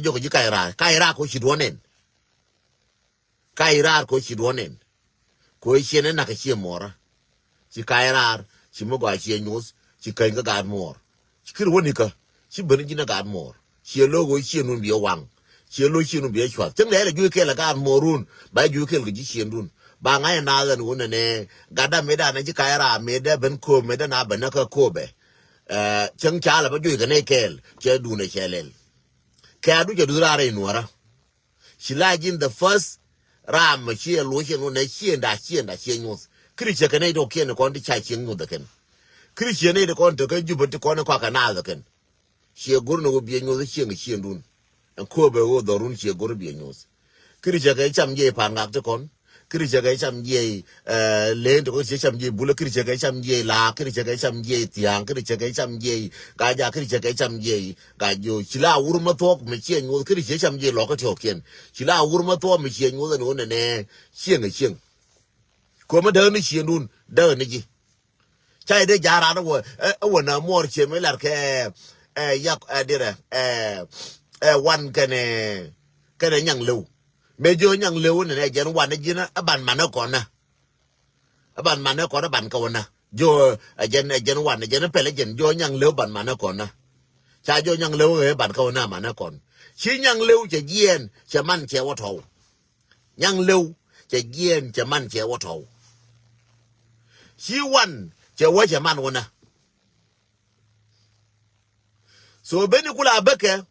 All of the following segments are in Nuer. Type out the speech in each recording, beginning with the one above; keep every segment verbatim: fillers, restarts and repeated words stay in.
Jɔk ji̱ ka̱c raar, ka̱c raar kɛ ɣöö ci duɔ̱ɔ̱r nɛn. Ka̱c raar kɛ ɣöö ci duɔ̱ɔ̱r nɛn. Kɛ ɣöö ciɛ nɛn na̱k kɛ ciɛ muɔɔrä. Ci ka̱c raar, ci mi gɔaa ciɛ nyuɔ̱th, ci käny kä gaat muɔɔr. Ci kir wänikä, ci ben ji̱n ɛ gaat muɔɔr. Ciɛ lo̱k ɣöö ciëŋdun biɛ waŋ. Ciɛ lo̱k ciëŋdun biɛ cua̱th. Cäŋ lɛ lɛ juɔc kɛɛl ɛ gaat muɔɔrun, ba juɔc kɛɛl kɛ ji̱ ciëŋdun. Ba ŋa̱c ɛ naath ɛn ɣöö nɛnɛ, gatda mëëdan ɛ ci ka̱c raar mëëdɛ ben kööp, mëëdɛ na ben ɛ kä kööpɛ. Ɛ, cäŋ ca lɛ bä juɔc kɛ nɛy kɛɛl, cɛ duundɛ cɛ lɛl. Kɛ adu cɛ duth raar rɛy nuɔ̱ɔ̱rä. Ci la ji̱n the first ram mɛ ciɛ lo̱c ciɛ ŋun nɛ ciɛ nda ciɛ nda ciɛ nyuɔ̱th. Kiri ciɛ kɛ nɛy tɔ̱kiɛn kɔn ti ca ciɛ nyuɔ̱th ɛ kɛn. Kiri ciɛ nɛy ti kɔn tekä Jubɛ ti kɔn kɔakɛ naath ɛ kɛn. Ciɛ go̱r ni ɣöö biɛ nyuɔ̱th ciɛ ŋɛ ciɛ dun. Ɛn kööbɛ ɣöö dhɔrun ciɛ go̱r biɛ nyuɔ̱th. Kiri ciɛ kɛ cam jiɛ pa̱a̱n ŋak ti kɔn. Kiri cɛ kɛ cam jiɛy, eh, len tɔk kiri cɛ cam jiɛy bulä, kiri cɛ kɛ cam jiɛy laak, kiri cɛ kɛ cam jiɛy thia̱a̱ŋ, kiri cɛ kɛ cam jiɛy gaja, kiri cɛ kɛ cam jiɛy gajo. Ci la wur ma thuɔk mi ciɛ nyuɔth, kiri cɛ cam jiɛy lɔk kä tiɔkiɛn. Ci la wur ma thuɔk mi ciɛ nyuɔth ɛn ɣöö nɛnɛ cieŋ ɛ cieŋ. Kuɔmä däk ni ciëŋdun, däk ni ji̱. Ca i̱ dee ja̱a̱r raan ɛ wä, ɛ, ɛ wä na muɔɔr ciɛ mi lar kɛ, ɛ, yak, ɛ, dirɛ, ɛ, ɛ, wan kɛnɛ, kɛnɛ nyaŋ lew. Mëë jiö nyaŋ lew ni nɛ jɛn wan ni ji̱n ɛ ban man ɛ kɔn ɛ. Ɛ ban man ɛ kɔn ɛ ban kɛ wä na. Jiö ɛ jɛn, ɛ jɛn wan ni jɛn ɛ pɛl ɛ jɛn jiö nyaŋ lew ban man ɛ kɔn ɛ. Ca jiö nyaŋ lew ɛ ban kɛ wä na man ɛ kɔn. Ci nyaŋ lew cɛ jiɛɛn cɛ man cɛ wä tɔw. Nyaŋ lew cɛ jiɛɛn cɛ man cɛ wä tɔw. Ci wan cɛ wä cɛ man wä na. So beni kula bäkɛ.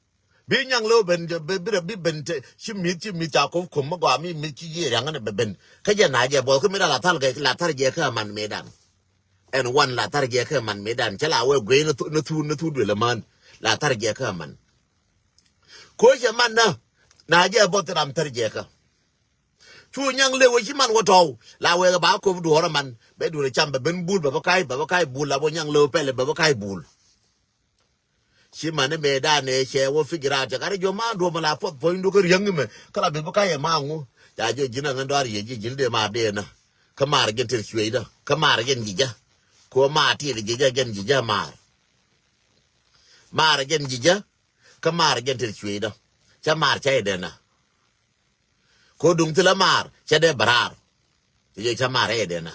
Bi nyaŋ lew ben, bi, bi, bi ben te, ci mi̱th, ci mi̱th ca kop kom mi gɔaa mi, mi̱th ci yiëë riaŋä ni bɛ ben. Kä jɛ na jɛ buɔth kä mi dan la thal kɛ, la thar jɛ kä man mi dan. Ɛn wan la thar jɛ kä man mi dan. Cɛ la wee guey ni thu, ni thu, ni thu duël man. La thar jɛ kä man. Ko cɛ man na, na jɛ buɔth ram thar jɛ kä. Cu nyaŋ lew ci man wä tɔw, la wee ba kop duɔrä man. Bɛ duɔrä cam bɛ ben bul, bɛ bä ka̱c, bɛ bä ka̱c bul, la bä nyaŋ lew pɛlɛ, bɛ bä ka̱c bul. Ci mani mëë dan ëë cɛ wä figure out cɛ gat jiɔ ma duɔ̱ɔ̱m la puɔth puɔ̱nydu kä riäŋ mɛ kä la bi bi ka yɛ ma ŋu. Ca jiɔ ji̱n a ŋän dɔar yɛ ji̱ ji̱n dee ma dee na. Kä mar jɛn ter cueydä kä mar jɛn ji̱ jɛ. Ko ma tiɛt ji̱ jɛ jɛn ji̱ jɛ mar. Mar jɛn ji̱ jɛ kä mar jɛn ter cueydä. Ca mar ca yɛ dee na. Ko duŋ thilɛ maar cɛ dee bɛ raar. Cɛ jɛ cɛ maar ɛ dee na.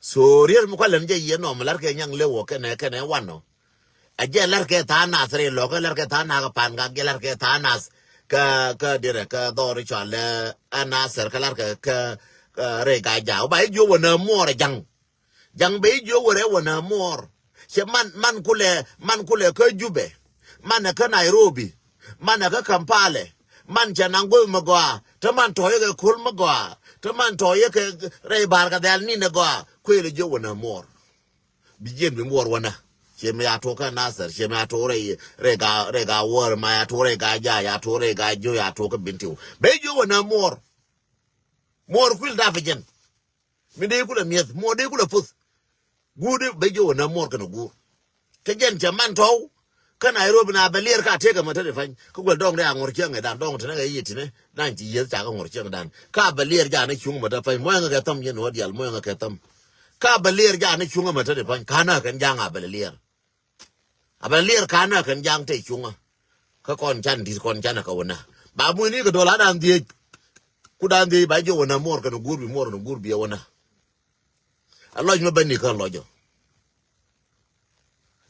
So rier mi kualɛ ni jɛ yiɛ nɔm lar kɛ nyaŋ lewɔ kɛnɛ kɛnɛ wanɔ. A jɛ lar kɛ tha̱a̱ŋ nath rɛy lɔk kɛ lar kɛ tha̱a̱ŋ nath kɛ pan gak jɛ lar kɛ tha̱a̱ŋ nath kɛ kɛ dirɛ kɛ dhɔr icual ɛ nath kɛ lar kɛ kɛ rɛy gak jaw ba i̱ jiö wä nä muɔɔr jaŋ. Jaŋ bɛ i̱ jiök wärɛ wä nä muɔɔr. Cɛ man, man kulɛ, man kulɛ kä Jubɛ. Manɛ kä Nairobi. Manɛ kä Kampalɛ. Man cɛ naŋ guäth mi gɔaa. Te man tɔ̱ yɛ kɛ ko̱l mi gɔaa. Te man tɔ̱ yɛ kɛ rɛy ba̱a̱r kɛ dhɛl ni̱n ɛ gɔaa. Kuëël i̱ jiök wä nä muɔɔr. Bi jiɛn bi muɔɔr wä nä. Cɛ mi ya tuɔk kä Nathɛr. Cɛ mi ya tuɔk rɛy, rɛy ga, rɛy ga wäär ma ya tuɔk rɛy ga ja̱a̱ ya tuɔk rɛy ga jiö ya tuɔk kä Bintiu. Bɛ i̱ jiök wä nä muɔɔr. Muɔɔr kuil dap ɛ jɛn. Mi dee kulɛ mi̱eth muɔɔr dee kulɛ puth. Guur dee ben jiök wä nä muɔɔr kɛnɛ guur. Kä jɛn cɛ man tɔw. Kä Nairobi na bɛ liɛɛr ka tëëk ɛmɛ te di pa̱ny kä guɛl dɔŋ dee a ŋuɔr cieŋ ɛ dan dɔŋ te nɛ kɛ yiëë ti nɛ. Naŋ ci yiëth ca kɛ ŋuɔr cieŋ dan ka bɛ liɛɛr ja ni cuŋ ɛmɛ te pa̱ny muɔ̱ɔ̱ŋ kɛ thäm yɛn wä dial muɔ̱ɔ̱ŋ kɛ thäm. Ka bɛ liɛɛr ja ni cuŋ ɛmɛ te di pa̱ny ka nä kɛn ja̱a̱ŋ a bɛ lɛ liɛɛr. A bɛ liɛɛr ka nä kɛn ja̱a̱ŋ te cuŋä. Kä kɔn can di̱t kɔn can ɛ kɛ wä nä ba muc ni kɛ do̱l a dan dhiec. Ku dan dhiec ba jiök wä nä muɔɔr kɛnɛ guur bi muɔɔr kɛnɛ guur bi ɛ wä nä. A lɔc mi ben ni kä lɔcɔ.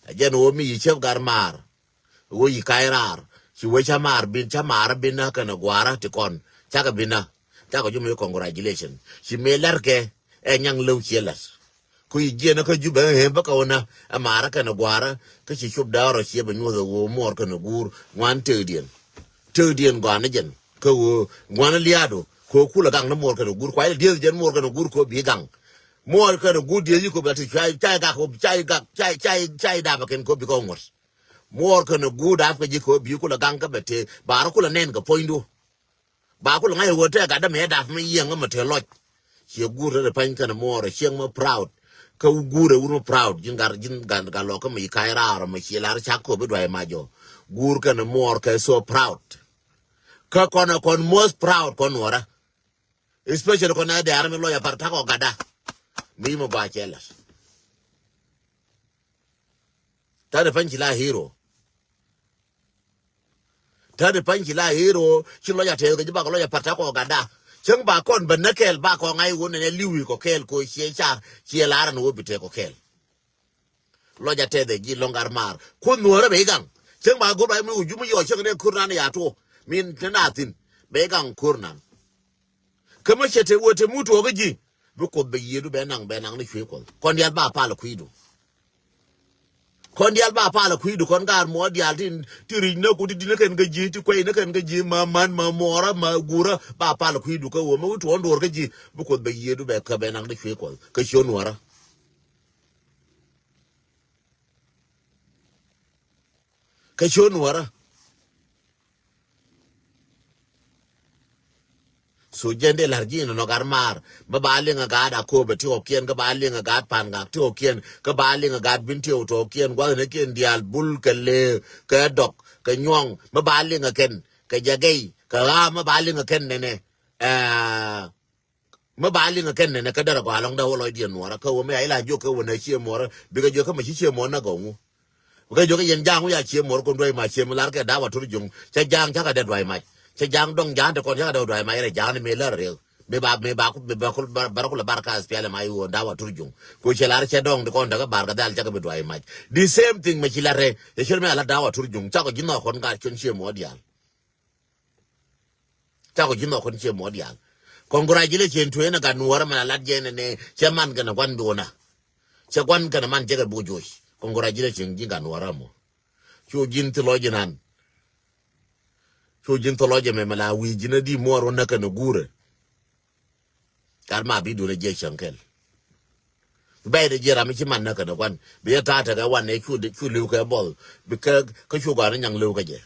A jɛn ɣöö mi yi cäp gar maar. Ɣöö yi ka̱c raar ci wee ca maar bin ca maar bin na kɛnɛ gua̱a̱rä ti kɔn cakɛ bin na. Cakɛ jumi congratulation ci mëë la̱rkɛ. Ɛ nyaŋ lëw ciɛ la̱t. Ku yi jiɛn kä Jubɛ ɛ ɣeem bä kɛ ɣöö na ɛ maar kɛnɛ gua̱a̱rä. Kä ci cop da̱a̱r ɔ ciɛ bɛ nyuɔ̱th ɛ ɣöö muɔɔr kɛnɛ guur ŋuan tëëkdiɛn. Tëëkdiɛn gɔaa ni jɛn kä ɣöö ŋuan lia̱a̱du kɛ ɣöö kulɛ gaŋ ni muɔɔr kɛnɛ guur kuay lɛ dieth jɛn muɔɔr kɛnɛ guur kɛ ɣöö bi gaŋ. Muɔɔr kɛnɛ guur dieth yi kɛ ɣöö bi la ti cuay cay gak ɣöö cay gak cay cay cay dapɛ kɛn kɛ ɣöö bi kɛ ŋuɔ̱t. Muɔɔr kɛnɛ guur dap kɛ ji̱ kɛ ɣöö bi kulɛ gaŋ kä bɛ tëë ba rɔ kulɛ nɛn kɛ puɔ̱nydu. Ba kulɛ ŋa̱c ɛ ɣöö tëë gat dämɛ dap mi yiɛŋ kä mɛ tëë lɔc. Ciɛ guur te di pa̱ny kɛnɛ muɔɔr ɛ cieŋ mɛ proud. Kä guur ɛ wur mɛ proud ji̱n gat ji̱n gat gat lɔk kä mɛ yi ka̱c raar mɛ ciɛ lar cak kop i̱ duay ma jɔ. Guur kɛnɛ muɔɔr kɛ so proud. Kä kɔn ɛ kɔn most proud kɔn nuɔrä. Especially kɔn ɛ dɛ̈ɛ̈r mi lɔc ɛ par ta̱k ɔ gatda. Mi mɛ gɔaa cɛ la̱t. Ta̱t ɛ pa̱ny ci la hero. Tätdɛ pa̱ny ci la ɣeer ɣöö ci lɔc a tɛth kɛ ji̱ bakɔ lɔc a pa̱t ta̱kɔ gatda. Cäŋ ba kɔn bä näk kɛɛl bakɔ ŋa̱c ɣöö nɛnɛ li̱w i̱ kɔ kɛɛl kɔ ciɛ car ciɛ lar ɛn ɣöö bi tɛk kɔ kɛɛl. Lɔc a tɛth ɛ ji̱ lɔ̱ŋ gat maar. Kuoth nuɔ̱ɔ̱rä bɛ i̱ gaŋ. Cäŋ ba go̱r ba mi wä jum i̱ yɔɔ cäŋ nɛ ko̱r nan i̱ a tuɔɔk. Min te na thi̱n. Bɛ i̱ gaŋ ko̱r nan. Kä mä cɛ te wee te mut tuɔɔk kä ji̱. Bi Kuoth bɛ yiëëdu bɛ naŋ bɛ naŋ ni cuëë Kuɔth. Kɔn diaal ba pal kui̱du. Kɔn diaal ba pal kui̱du kɔn gaat muɔɔr diaal ti ti ri̱c näk ku ti di̱t näk kɛn kä ji̱ ti kuɛy näk kɛn kä ji̱ ma man ma muɔɔrä ma guurä ba pal kui̱du kä wee mä wi̱c tuɔɔk duɔɔr kä ji̱. Bi Kuoth bɛ yiëëdu bɛ kä bɛ naŋ ni cuëë Kuɔth kä ciö nuɔɔrä. Kä ciö nuɔɔrä. So jɛn dee la̱r ji̱ inɔnɔ gat maar. Bä ba liŋ a gaat Akööbɛ ti ɣɔ̱kiɛn, kä ba liŋ a gaat Pa̱a̱n Gak ti ɣɔ̱kiɛn, kä ba liŋ a gaat Bin Tiɛw ti ɣɔ̱kiɛn, gua̱thnikiɛn diaal Bul kɛ Lëë kɛ Dɔk kɛ Nyuɔ̱ŋ. Bä ba liŋ a kɛn kɛ Jagɛy kɛ Ɣaam, bä ba liŋ a kɛn nɛnɛ. Ɛɛ, mi ba liŋ kɛn nɛnɛ kä derɛ gɔaa lɔŋdɛ wä lɔcdiɛn nuɔɔrä kä wä mi a ila jiök kä wä nɛ cië muɔɔrä bikɛ jiök kä mɛ ci cië muɔɔr nä gɔŋu. Bikɛ jiök kä yɛn ja̱a̱ŋ wi̱i̱ a cië muɔɔr kun duäc mac cië mi lar kɛ da̱a̱ wa tur juŋ cɛ ja̱a̱ŋ cakɛ dɛ duäc mac cɛ ja̱a̱ŋ dɔŋ ja̱a̱ŋ te kɔn cakɛ dɛ duäc mac rɛ ja̱a̱ŋ ni mi lär riek. Mi ba mi ba ku mi ba ku bar ku lɛ bar ka spial ma iwä da̱a̱ wa tur juŋ ku cɛ lar cɛ dɔŋ te kɔn te kä bar kɛ dhal cakɛ bi duäc mac. The same thing mɛ ci lar rɛ cɛ cir mi a lar da̱a̱ wa tur juŋ cakɔ ji̱ nhɔk kɔn ka cun cië muɔɔr diaal. Cakɔ ji̱ nhɔk kɔn ciɛ muɔ̱t diaal. Congratulation to en a gat nuɔɔrä mɛn a lat jɛ nɛnɛ cɛ man kɛnɛ gua̱n bi wä na. Cɛ gua̱n kɛnɛ man cɛ kɛ buk joc. Congratulation ji̱ gat nuɔɔrä mɔ. Cu ji̱n thi lɔc ji̱ nan. Cu ji̱n thi lɔc jɛ mɛ mɛ la wi̱i̱ ji̱n a di muɔɔr wä näk kɛnɛ guurɛ. Gat ma bi duun a jiɛ cäŋ kɛl. Bɛy de jiɛ ram mi ci man näk kɛnɛ gua̱n bi yɛ ta̱a̱ tekɛ wan ɛ cu li̱w kɛ bɔl bi kä kä cu gɔaa ni nyaŋ li̱w kä jɛ.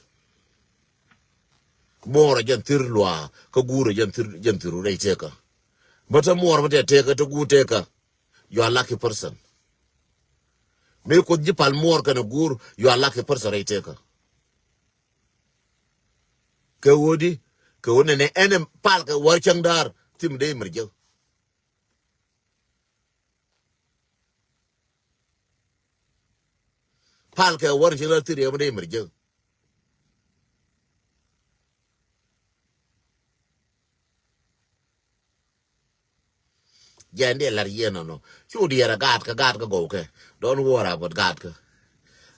Muɔɔr a jɛn thir luaa kä guur a jɛn thir jɛn thiru rɛy tekä. Bä te muɔɔr bä te tekä te guur tekä. You are lucky person. Mi Kuoth ji̱ pal muɔɔr kɛnɛ guur you are lucky person rɛy tekä. Kɛ ɣöö di kɛ ɣöö nɛnɛ ɛn pal kɛ wäär cäŋ da̱a̱r thim dee mɛr jek. Pal kɛ wäär cäŋ da̱a̱r thim dee mɛr jek. Jɛn diɛ lar yien nɔnɔ. Cu diɛɛr a gaat kä gaat kä gɔw kɛ. Don't worry about gaat kä.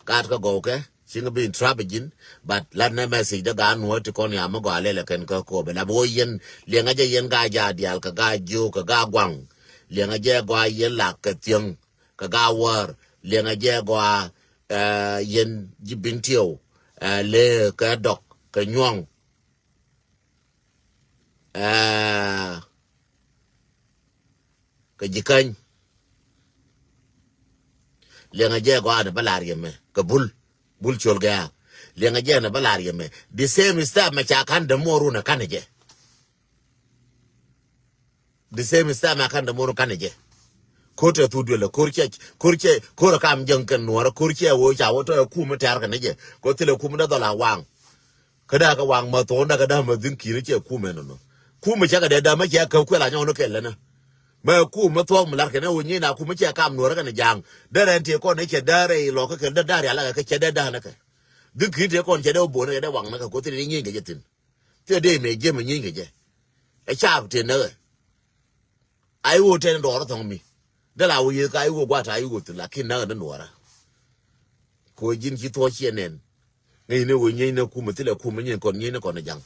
Gaat kä gɔw kɛ. Cing bin trap ji̱n. But lat nɛ message dä gaat nuɔ ti kɔn ya mi gɔaa lɛlɛ kɛn kä kobɛ la bi wä yɛn liɛŋä jɛ yɛn gaa jaa diaal kɛ gaa jiök kɛ gaa guaŋ. Liɛŋä jɛ gɔaa yɛn lak kɛ thiäŋ kɛ gaa wäär. Liɛŋä jɛ gɔaa yɛn ji̱ bin tiɛw. Lëë kɛ dɔk kɛ nyuɔ̱ŋ. Ɛɛ, kɛ ji̱ käny. Liɛŋɛ jɛ gɔaa ni bä lar yɛmɛ kɛ bul bul col gɛ̈ɛ̈. Liɛŋɛ jɛ ni bä lar yɛmɛ the same step mɛ ca ka̱n dämuɔɔrun ɛ ka̱n jɛ. The same step mɛ ka̱n dämuɔɔrun ka̱n jɛ. Ko̱r tɛ thuk duëlɛ ko̱r cɛ ko̱r cɛ ko̱r ɛ kam jäŋ kɛn nuɔɔrä ko̱r cɛ wee ca wä tɔ ɛ kum mi tɛ̈r kɛn jɛ. Ko̱r thilɛ kum mi dee dhɔl a waŋ. Kä da̱a̱ kɛ waŋ ma tho̱o̱n da̱a̱ kɛ da̱a̱ ma dhi̱n ki̱n cɛ kum ɛn nɔ. Kum cɛ kɛ dee da̱a̱ ma cɛ käp kuɛl a nyɔk ni kɛl ɛnä. Ma kum ma thuɔ̱k mi lar kɛn ɛ wä nyiey na kum cɛ kam nuɔ̱rä kɛn ja̱a̱ŋ. Derɛ ɛn tëë kɔn ni cɛ da̱a̱ rɛy lɔk kä kɛl da̱a̱ da̱a̱ rial kɛ cɛ dee da̱a̱ ni kɛ. Dhi̱n ki̱n tëë kɔn cɛ dee wä bo̱o̱n ni kɛ dee waŋ ni kɛ ko̱ thi̱n ni nyiey kɛ jɛ thi̱n. Thilɛ dee mɛ jiɛm nyiey kɛ jɛ. Ɛ caap tëë näk ɛ. A i̱ ɣöö tɛn dɔɔr thɔŋ mi. Dee la wä yeth ka i̱ ɣöö gua̱a̱t a i̱ ɣöö thi̱n lakin näk ɛ ni nuɔɔrä. Kɛ ɣöö ji̱n ci thuɔ̱ɔ̱c ciɛ nɛn. Ŋäcni ɣöö nyiecni kumɛ thilɛ kumɛ nyiecni kɔn nyiecni kɔn kɛ ja̱ŋ.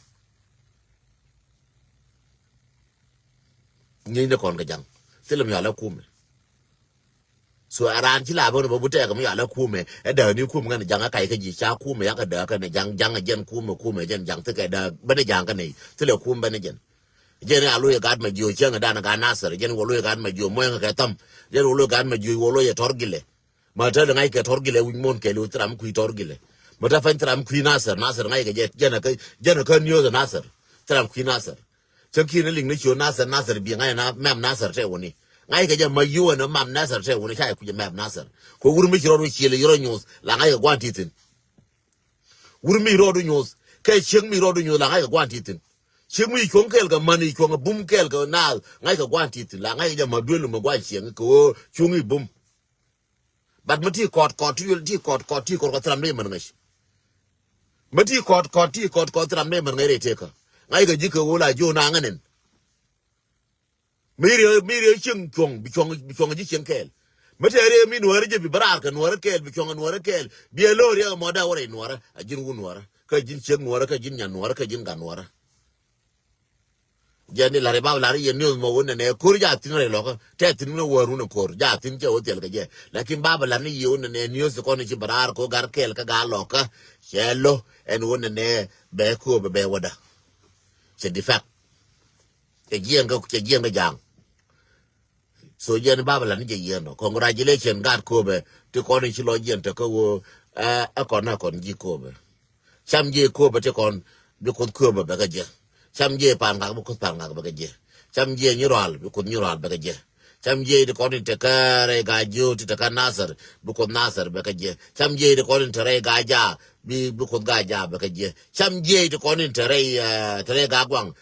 Nyiecni kɔn kɛ ja̱ŋ thilɛ mi ala kumɛ. So a raan ci la bä ni bä bu tɛɛk mi ala kumɛ ɛ dääk ni kumɛ ŋän ja̱ŋ a kac kä ji̱ ca kumɛ yakɛ dääk kɛn ja̱ŋ ja̱ŋ a jɛn kumɛ kumɛ jɛn ja̱ŋ thikɛ dääk bä ni ja̱ŋ kɛn thilɛ kumɛ bä ni jɛn. Jɛn a lo̱c ɛ gat ma jiö cäŋ ɛ dan ɛ gat Nasir jɛn wä lo̱c ɛ gat ma jiö muɛŋ kɛ thäm. Jɛn wä lo̱c ɛ gat ma jiö wä lo̱c ɛ tɔr gilɛ. Ma te ŋa̱c kɛ tɔr gilɛ wi̱c muɔ̱n kɛɛliw thil ram kui̱ tɔr gilɛ. Ma te pany thil ram kui̱ Nasir Nasir ŋa̱c kɛ jɛ jɛn ɛ kä jɛn ɛ kä niöth ɛ Nasir. Thil ram kui̱ Nasir. Cä ki̱n ɛ liŋ ni ciö Nasir Nasir bi ŋa̱c ɛ na mɛm Nasir tɛ wuni. Ŋa̱c kɛ jɛ ma yiw ɛn ɛ mɛm Nasir tɛ wuni ca yɛ kui̱c ɛ mɛm Nasir. Kɛ wur mi ci rɔɔd wä ciël ɛ yɔrɔ nyoth la ŋa̱c kɛ gua̱n ti thi̱n. Wur mi rɔɔdu nyoth kɛ cieŋ mi rɔɔdu nyoth la ŋa̱c kɛ gua̱n ti thi̱n. Cieŋ mi cuɔ̱ŋ kɛɛl kɛ män cuɔ̱ŋ bum kɛɛl kɛ naath ŋa̱c kɛ gua̱n ti thi̱n la ŋa̱c kɛ jɛ ma duel mi gua̱n cieŋ kɛ ɣöö cuɔ̱ŋ i̱ bum. Bat mi ti kɔt kɔt ti yuel ti kɔt kɔt ti kɔt kɔt thil ram dee män ŋäc. Mä ti kɔt kɔt ti kɔt kɔt ti ram dee mär ŋäc rɛy tëkä. Ŋa̱c kɛ ji̱ kɛ ɣöö la ji̱ ɣöö na ŋänen. Mi riɛ mi riɛ cieŋ cuɔ̱ŋ bi cuɔ̱ŋ bi cuɔ̱ŋ ji̱ cieŋ kɛɛl. Mä tɛɛr iɛ mi nuäärä jɛ bi bä raar kɛ nuäärä kɛɛl bi cuɔ̱ŋ nuäärä kɛɛl bi ɛ lo̱r riɛk ɛmɔ dee wä rɛy nuäärä a ji̱n wut nuäärä kä ji̱n ciek nuäärä kä ji̱n nyan nuäärä kä ji̱n gat nuäärä. Jɛn ni la̱r i̱ bab la̱r i̱ yɛ news mɔ wun nɛnɛ ko̱r ja thi̱n rɛy lɔkä tɛ thi̱n wun ɛ wäär wun ɛ ko̱r ja thi̱n cɛ wä thil kɛ jɛ. Lakin bab la̱r ni yɛ wun nɛnɛ news kɔn i̱ ci bɛ raar ko̱ gat kɛɛl kä gat lɔkä. Cɛ lo̱ ɛn wun nɛnɛ bɛ ko̱o̱p bɛ wädä. Cɛ di fact. Cɛ jiɛn kä cɛ jiɛn kä ja̱a̱ŋ. So jiɛn bab la̱r ni jɛ yiɛn dɔ congratulation gat ko̱o̱pɛ ti kɔn i̱ ci lɔ jiɛn te kä woo. Ɛ kɔn ɛ kɔn ji̱ ko̱o̱pɛ. Cam jiɛ ko̱o̱pɛ ti kɔn bi kuoth ko̱o̱pɛ bɛ kä jiɛ. Cam jiɛ pa̱a̱n ŋak bi kuoth pa̱a̱n ŋak bɛ kä jiɛ. Cam jiɛ nyi rual bi kuoth nyi rual bɛ kä jiɛ. Cam jiɛ ti kɔn in te kä rɛy gaa jiö ti te kä Nasir bi kuoth Nasir bɛ kä jiɛ. Cam jiɛ ti kɔn in te rɛy gaa jaa bi bi kuoth gaa jaa bɛ kä jiɛ. Cam jiɛ ti kɔn in te rɛy eh, te rɛy gaa guaŋ